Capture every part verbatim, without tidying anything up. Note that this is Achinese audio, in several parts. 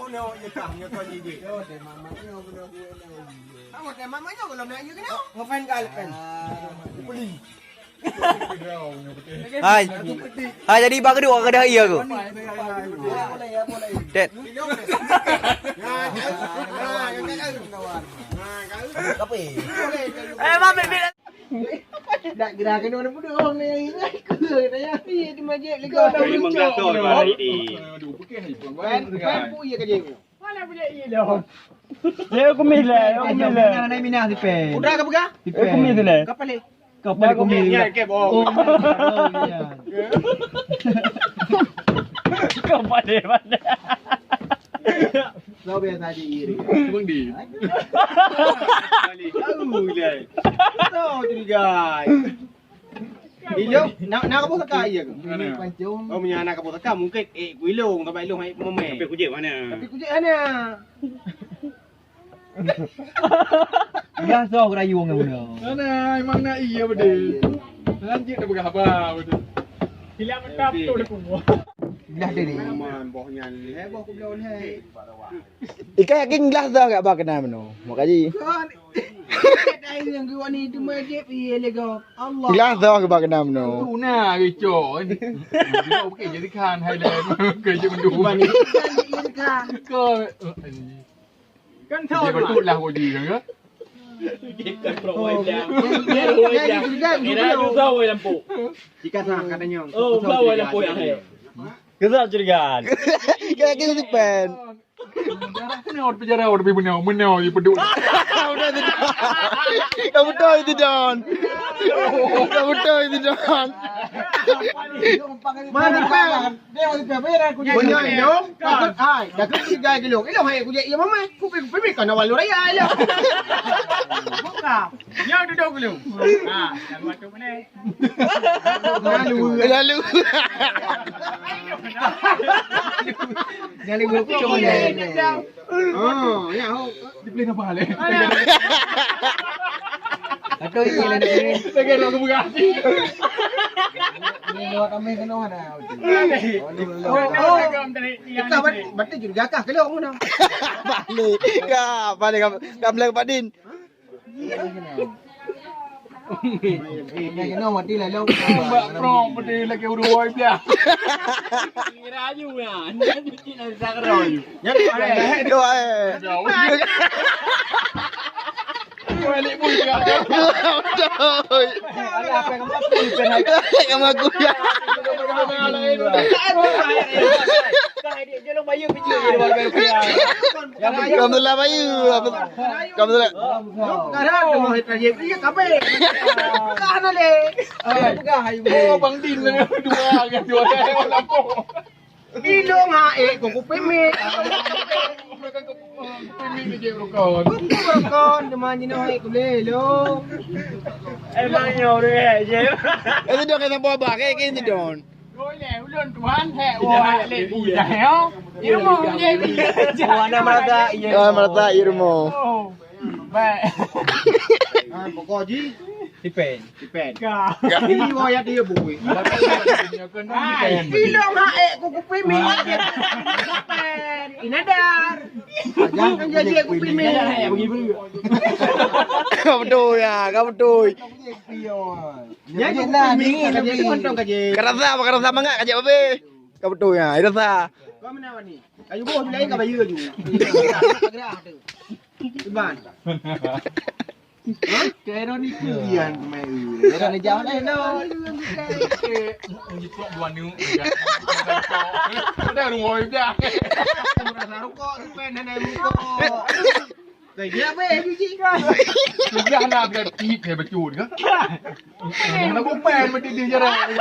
Nyoe, nyoe kah, nyoe kah jijik. Nyoe, teh mamak nyoe, nyoe, nyoe. Kamu teh mamak nyoe, kalau nak iya kena. Ngefan kah lepen? Beli. Hai. Hai, jadi bak kedua ka dah iya ke? Tet. Eh, Mak, ambil, ambil. Nak gerak kena orang bodoh ni, yang ingat ke? Tanya ni, di majik lega. Kau dah meluncur. Aduh, pakai hai, Bang. Ban, ban pun iya kerja. Mana boleh iya dah? Ya, aku milih, aku milih. Minah, minah, minah, si Pen. Udah ke pegang? Si Pen. Aku milih. Kapal ni. Kapal aku milih. Ya, ke bohong. Oh, iya. Kapal ni mana? Kau biasa aja iri. Bang Din. Balik jauh dah. Tahu curiga. Ilong, nak, nak kampung saka iya ke? Mana? Oh, punya anak kampung saka mungkin eh ku ilong, tapi ilong hai momeh. Tapi kujek mana? Tapi kujek mana? Biasa aku rayu orang mana? Mana, emang nak iya betul. Lanjut dah berapa betul. Silap mentap tu dah kumur. Gelah tadi. Aman, boh nyan. Hai, boh ku belum hai. Ikan yakin gelah dah kat bak kena meno. Mak kaji. Kon. Dah yang gua ni tu majib iya lego. Allah. Gelah dah kat bak kena meno. Tu na rico. Dia bukan jadi kan hai dah. Kerja mendung. Bukan jadi kan. Kau. Kan tahu. Dia betul lah kau dia ke? Jika sah katanya. Oh, kau yang lampau yang hai. Kesal curigaan. Kayak gitu sih, Pen. Darah pun yang orang penjara, orang pergi menau, menau je peduk. Udah tu, Don. Dah betul itu, Don. Dah betul itu, Don. Mana, Pen? Dia orang pergi, dia orang pergi. Punya ilong, takut hai. Takut tiga kilo. Ilong hai kujak iya mama. Kupi, kupi, kupi, kan awal raya ilong. Buka. Yang duduk dulu. Ha, yang waktu mana? Lalu. Lalu. Lalu guru kucing ni. Oh, ya, oh. Dibeli apa le? Atau ini lah ni. Lagi nak buka hati. Ini dua kami kena mana? Oh, oh. Kita bat-, batin juga kah kalau mana? Balik. Ya, balik kamu. Kamu lagi Pak Din. Kena mati lalu. Mbak Pro putih lagi urus boy dia. Kira aja ya. Nanti kita bisa keroi. Nyari doa eh. Jauh. Balik pun dia. Betul. Ada apa yang empat puluh kan? Kamu aku ya. Kau edit je long bayu video je luar biasa. Alhamdulillah bayu. Alhamdulillah. Sekarang kamu hit lagi. Iya kape. Kan le. Pegang ayu. Oh, Bang Din dua kan dua orang lampau. Ilong ha eh kau kupimik. Kupimik ni je rukon. Bukan rukon, cuma jinoe hai kuleh lo. Emang nyoe deh je. Itu dah kena bawa bak, kayak gini, Don. Boleh, ulun Tuhan, hek, wah, lek bujang, yo. Ilmu je. Mana merasa, iya. Ah, merasa ilmu. Oh, baik. Ah, pokok ji. Tipen. Tipen. Ka. Ini wayah dia bui. Hai, ilong ha eh ku kupimik. Tipen. Inadar. Jangan jadi kupimik. Kau betul ya, kau betul. Nyan nah ni lebih. Karasa, karasa mangat kajak babe. Ka beutôi nya, rasa. Kau mana ni? Kayu boh lain ka bayu ju. Gerah tu. Iban. Kero ni kulian kemai. Kero ni jauh lain no. Jiplok dua nu. Ada rumah dia. Rasa rokok tu pen nenek muka. Kaya apa eh, Biji? Sudah nak berarti saya betul ke? Nak bukan mesti dia jarang.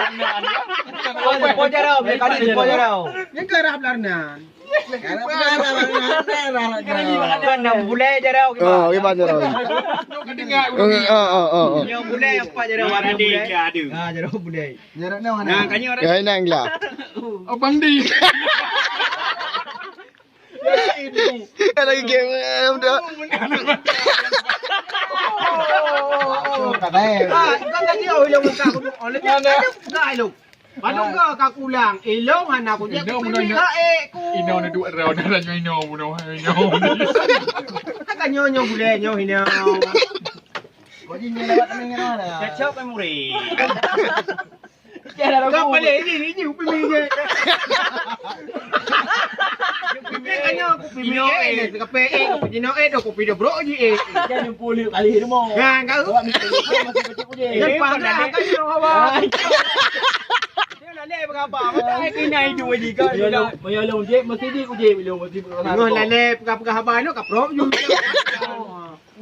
Po jarau, dia kali po jarau. Yang ke arah Belarnan. Kan nak bulai jarau. Oh, gimana jarau? Dengar. Oh, oh, oh, oh. Yang bulai apa jarau? Ada. Ha, jarau bulai. Jarau mana? Ya, ini yang gelap. Abang di. Ada game eh, udah. Ah, bukan tadi oh yang buka aku. Oleh dia buka lu. Pada Enggak ka kulang. Ilong hana kujak. Ilong kupilih hana. Ka ék ku. Inoe na duek rau na ranyoe inoe bunoe inoe. Ka nyoe nyoe gulai nyoe inoe. Kok jin nyoe lewat teman nyoe na. Cocok kan murid. Ka palék ini ini upimi je. Upimi kan nyoe upimi eh. Ka pé eh. Jinoe eh dok kupi dok bro ji eh. Kan puluh kali rumah. Kan kau. Awak mikir masih kecil je. Kan panas kan nyoe awak. Dia lalek berapa? Masa kena itu je kan. Menyolong je mesti di uje belum mesti. Ngoh lalek pegang-pegang haba nyoe ka prok ju.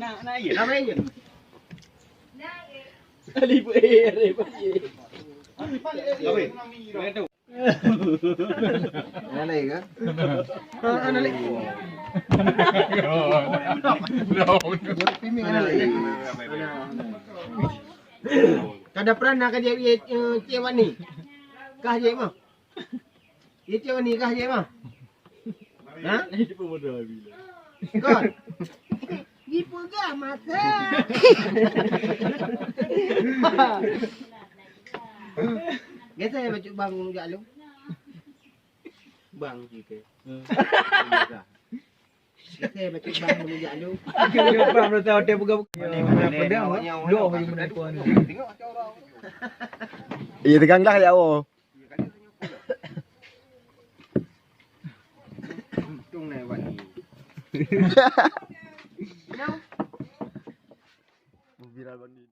Nak nak ya. Ramai je. Alif eh, alif eh. Mana lagi kan? Ha, mana lagi? Pimik mana lagi? Kada pernah ka jadi eh, cewek ni. Kah je mah. Itu nikah je mah. Ha? Kon. Dipeugah masa. Biasa ya bacut bang jak lu. Bang jike. Biasa ya bacut bang jak lu. Bang rasa hotel buka-buka. Mana pedang. Loh, yang menelepon. Iya tegang dah ya Allah. Untung na wani. Viral bani.